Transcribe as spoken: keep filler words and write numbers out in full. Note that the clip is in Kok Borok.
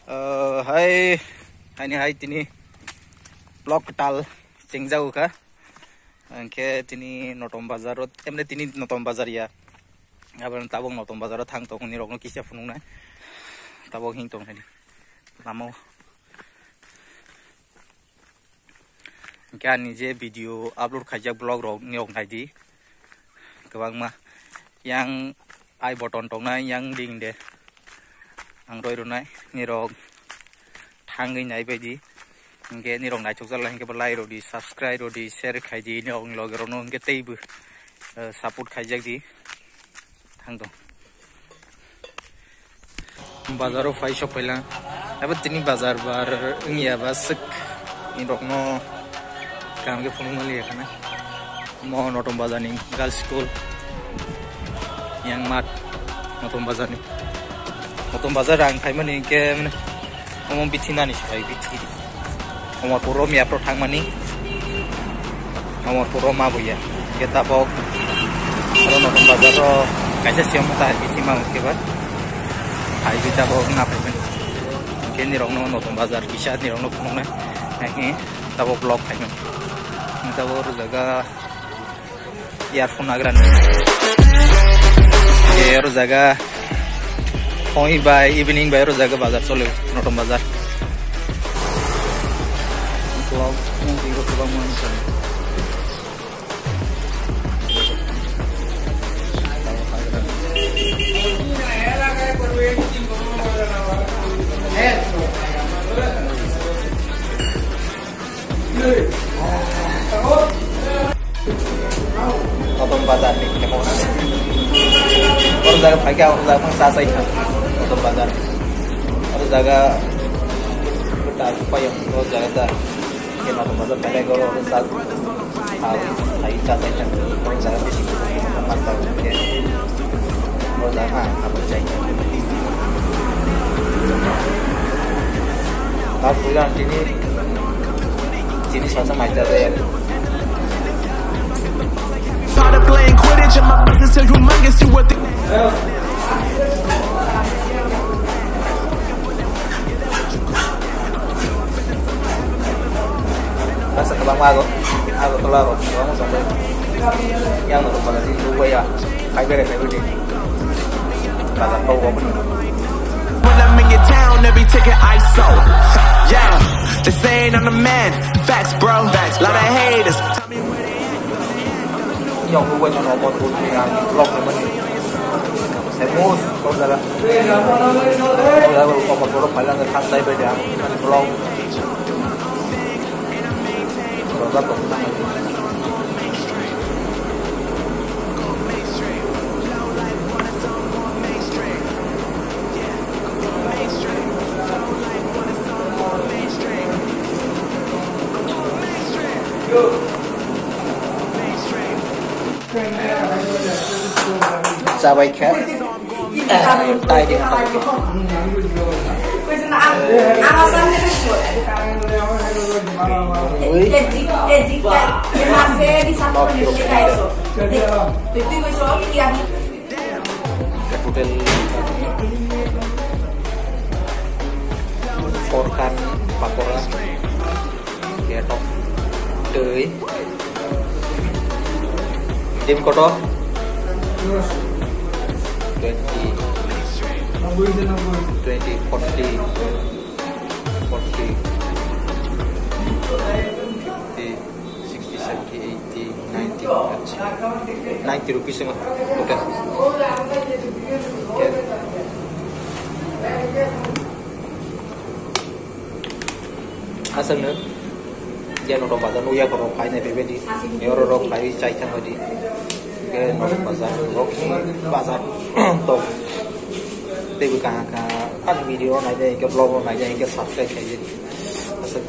Uh, hai, haini hai tini vlog kwtal chengjago kha. Hwnkhe tini Notom Bazar o, emne tini Notom Bazar ya. Aboni tabuk Notom Bazar o thang tong nirokno kisa phunuknai. Tabuk hing tong nai lama o. Hwnkhe ani je video upload khaijak vlog rok nirok naidi. Kwbangma yang I button tongnai yang ding de. Ang roi rwnai nirok thangwi nai baidi. Hwnkhe nirok naithokjak lai hwnkhe bo like rodi, subscribe rodi, share khaidi nirok ni loge rokno hwnkhe teibo, eh, support khaijak di. Thang tong. Bazar o phai sok phaila. Abo tini bazar bar wngya ba swk ni rokno kaham khe phunuk manliya khana. Mo Notom Bazar ni girls school. Yang mat Notom Bazar ni. Notom Bazar ang phaimani hwnkhe mane omo bithi nani se bai bithi. Omorpur o miyapro thangmani. Omorpur o ma buya. Hwnkhe tabok oro Notom Bazar o kaisa siyam ta bithi ma hwnkhe ba. Phaibi tabok na phaimani. Hwnkhe nirokno Notom Bazar kisa nirokno phunuknai. Hwnkhe tabok vlog khaimani. Tabok oro jaga earphone nagrani. Oro jaga phone bai evening bai oro jaga bazar chole, Notom Bazar. Vlog, vlog, vlog, vlog. Notom Bazar ni khe mo. Oro jaga phaikha, oro jaga phang sa sai kha. Notom Bazar. Oro jaga ta payam, oro jaga ta. Khe Notom Bazar phaikha, oro sa. Hai, hai, sa sai kha. Oro jaga bisi. Masa khe. Oro jaga, ha, abo jai. Tar puila tini, tini sasa maita de. Started playing Quidditch and my business so humongous, you would think. Asa kabang mago, ago tola ro, kabang mo songbai. Yang no pala di lupa ya, kai bere kai budi. Bazar kau gua pun. When I'm in your town, every ticket I sold. Yeah, they saying I'm the man. Facts, bro. Facts, bro. Lot of haters. Yang gue buat yang nomor tuh yang blok temen. Saya mus, kau salah. Kau salah, kau mau turun paling santai beda. Blok. Kau salah, kau salah. Chabai kha. Tai de. Ui. Hotel Forkhan Pakora. Ketok twi. Dim koto? Twenty. Twenty, forty. Forty. Fifty. Sixty, seventy, eighty, ninety, ninety rupees ang total. Asal no, dia no bazar no ya koro pai na bebe di, ya oro ro pai chai thang di, ke no bazar ro bazar to, te bu ka ka, ani video nai de, ke vlog nai de, ke subscribe khai de, asal.